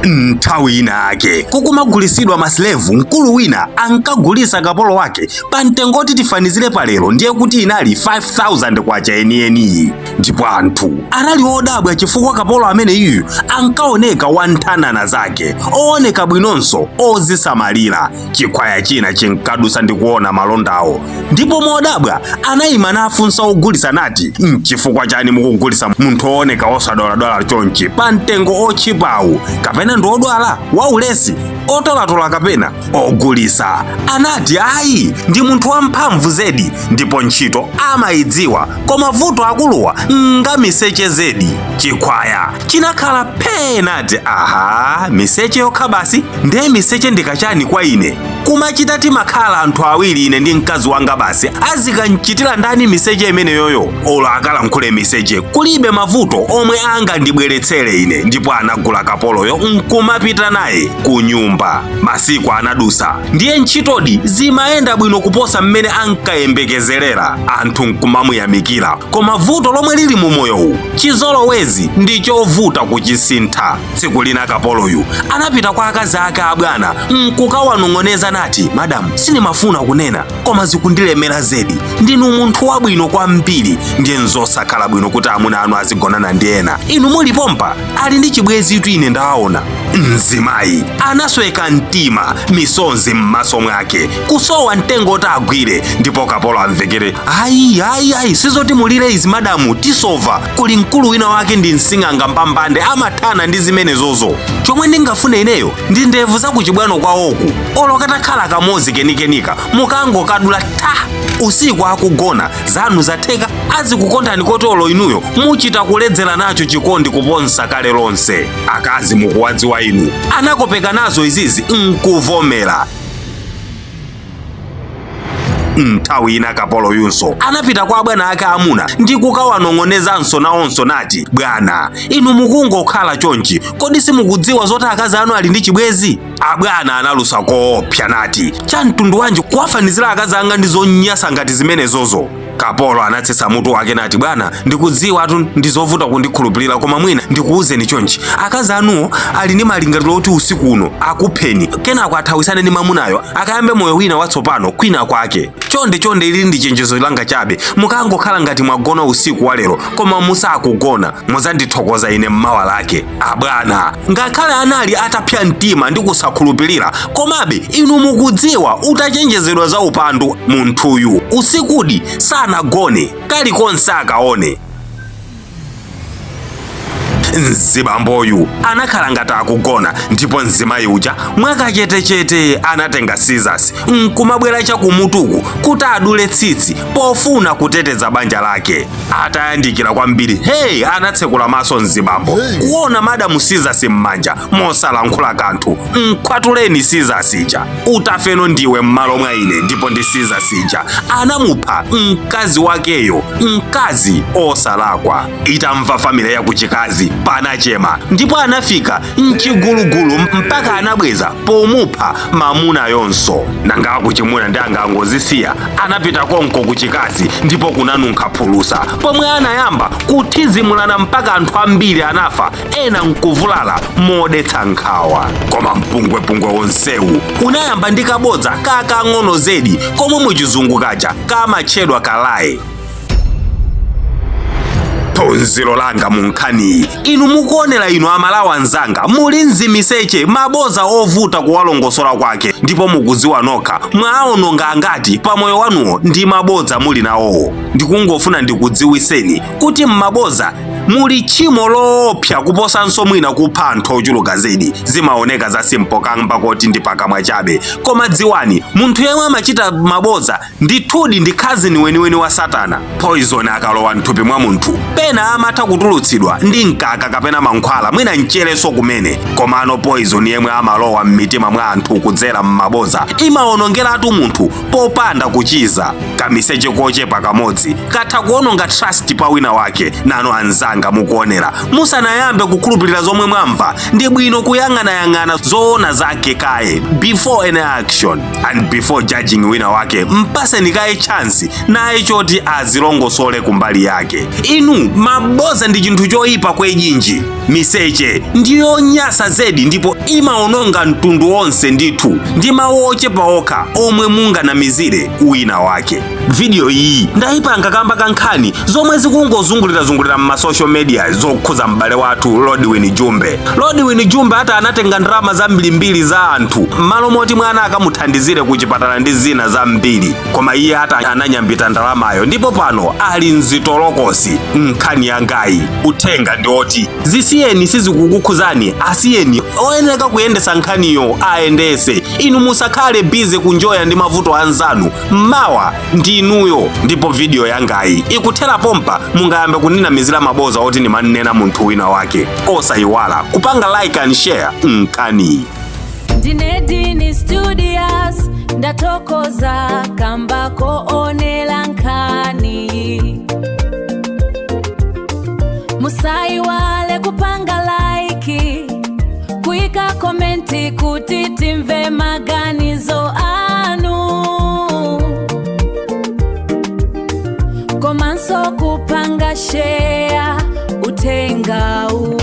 Nthawi ina yake kukumagulisidwa ma slave, mkulu wina ankagulisa kapolo wake pa mtengo oti tifanizire palero ndiye kuti inali 5000 kwacha enieniyi. Ndipo anthu anali odabwa chifukwa kapolo amene iyu ankaoneka wanthanana zake, ooneka bwinonso, ozisamalira. Chikhwaya china chinkadusa ndi kuona malondawo, ndipo modabwa anayima nafunsa ogulisa nati, "Nchifukwa chani mukugulisa munthu ooneka osadwaladwala chonchi pa mtengo otchipawu? Kapena ndi odwala, waulesi, otolatola kapena?" Ogulisa anati, "Ayi, ndi munthu wamphamvu zedi ndipo ntchito amayidziwa, koma vuto akuluwa ngamiseche zedi." Chikhwaya chinakhala phee nati, "Aha, miseche yokha basi? Ndiye miseche ndikachani kwa ine? Kumachita timakhala anthu awiri, ine ndi mkazi wanga basi. Azikanchitira ndani miseche imeneyoyo? Olo akalankhule miseche, kulibe mavuto omwe angandibweretsere ine." Ndipo anagula kapoloyo nkumapita naye ku nyumba. Masiku anadusa, ndiye ntchitodi zimayenda bwino kuposa mmene ankayembekezerera, anthu nkumamuyamikira. Koma vuto lomwe lili mu moyowu, chizolowezi ndi chovuta kuchisintha. Tsiku lina kapoloyu anapita kwa akazi ake abwana nkukawanong'oneza nati, "Madamu, sindimafuna kunena, koma zikundilemera zedi. Ndinu munthu wabwino kwambiri, ndiye nzosakhala bwino kuti amuna anu azigonana ndi ena inu mulipompa. Ali ndi chibwenzitu, ine ndawaona." Mzimayi anasweka mtima, misonzi m'maso mwake, kusowa mtengo oti agwire. Ndipo kapolo amvekere, "Ayi, ayi, ayi, sizoti mulire izi madamu, tisova. Kuli mkulu wina wake ndi msing'anga mbambande, amathana ndi zimenezozo. Chomwe ndingafune ineyo ndi ndevu zakuchibwano kwawoku, olo katakhala kamodzi kenikenika, mukangokadula ta usiku akugona, zanu zatheka. Azikukondani koti olo inuyo muchita kuledzera nacho chikondi kuposa kale lonse." Akazi mukuwadziwa inu. Anakopeka nazo izizi nkuvomera. Nthawi ina kapolo yunso anapita kwa abwana ake amuna ndi kukawanong'onezanso nawonso nati, "Bwana, inu mukungokhala chonchi, kodi simukudziwa zoti akazi anu ali ndi chibwezi?" Abwana analusa koopsa nati, "Cha mtundu wanji kuwafanizira akazi anga ndi zonyasa ngati zimenezozo?" Kapolo anatsitsa mutu wake nati, "Bwana, ndikudziwa atu ndizovuta kundikhulupirira, koma mwina ndikuwuzeni chonchi: akazi anuwo ali ndi malingaliro oti usiku uno akupheni, kenako athawisane ndi mamunayo, akayambe moyo wina watsopano kwina kwake. Chonde chonde, ili ndi chenjezo langa chabe. Mukangokhala ngati mwagona usiku wa lero koma musakugona, muzandithokoza ine mmawa lake." Abwana ngakhale anali atapsa mtima ndi kusakhulupirira, komabe inu mukudziwa utachenjezedwa za upandu, munthuyu usikudi sanagone, kalikonse akaone. Mzibamboyu anakhala ngati akugona, ndipo mzimayi uja mwakachetechete anatenga scissors nkumabwera chakumutuku kuti adule tsitsi pofuna kuteteza banja lake. Atayandikira kwambiri, hey, anatsekula maso mzibambo kuona madamu scissors m'manja. Mosalankhula kanthu, "Mkhwatuleni scissors ija, utafeno ndiwe m'malo mwa ine." Ndipo ndi scissors ija anamupha mkazi wakeyo, mkazi osalakwa. Itamva family yakuchikazi, panachema, ndipo anafika mchigulugulu mpaka anabweza pomupha mamuna yonso. Nanga akuchimuna ndi angangozisiya? Anapita konko kuchikazi, ndipo kunanunkha phulusa pomwe anayamba kuthizimulana mpaka anthu ambiri anafa, ena nkuvulala modetsa nkhawa. Koma mpungwepungwe wonsewu unayamba ndi kabodza kakang'ono zedi komwe muchizungu kaja kamatchedwa ka lie. Phunziro langa mu nkhaniyi, inu mukuonera, inu Amalawi anzanga, muli mzimiseche, maboza ovuta kuwalongosola kwake, ndipo mukudziwa nokha mwaawononga angati pamoyo wanuwo ndi mabodza muli nawowo. Ndikungofuna ndikudziwiseni kuti m'maboza muli tchimo loopsa kuposanso mwina kupha anthu ochuluka zedi. Zimaoneka za simple kamba koti ndi pakamwa chabe, koma dziwani, munthu yemwe amachita maboza ndithudi ndi cousin weniweni wa Satana. Poison akalowa mthupi mwa munthu, pena amatha kutulutsidwa ndi mkaka kapena mankhwala, mwina mchereso kumene. Komano poison yemwe amalowa m'mitima mwa anthu kudzera m'maboza imawonongeratu munthu popanda kuchiza. Kamiseche kochepa kamodzi katha kuwononga trust pa wina wake. Nanu anzanga. anzanga mukuonera, musanayambe kukhulupirira zomwe mwamva, ndi bwino kuyang'anayang'ana zoona zake kaye before any action and before judging wina wake. Mpaseni kaye chance naye choti azilongosole kumbali yake. Inu, maboza ndi chinthu choyipa kwejinji. Miseche ndiyonyasa zedi ndipo imaononga mtundu wonse ndithu, ndi mawu ochepa okha omwe munganamizire wina wake. Video iyi ndayipanga kamba ka nkhani zomwe zikungozungulirazungulira m'ma social media zokhuza m'bale wathu Lodwin Jumbe. Lodwin Jumbe ati anatenga ndalama zambirimbiri za anthu m'malo moti mwana akamuthandizire ku chipatala ndi zina zambiri, koma iye ati ananyambita ndalamayo ndipo pano ali mzitolokosi. Nkhani yangayi, uthenga ndi oti zisiyeni, sizikukukhuzani. Asiyeni oyenera kuyendesa nkhaniyo ayendese. Inu musakhale busy kunjoya ndi mavuto anzanu, mawa ndi inuyo. Ndipo video yangayi ikuthera pompa. Mungayambe kuninamizira maboza oti ndimanena munthu wina wake. Osayiwala kupanga like and share nkhaniyi. Ndine Dini Studios, ndathokoza kamba koonela nkhani. Musayiwale kupanga like, kuyika comment kuti timve maganizo anu, komanso kupanga share uthengawu.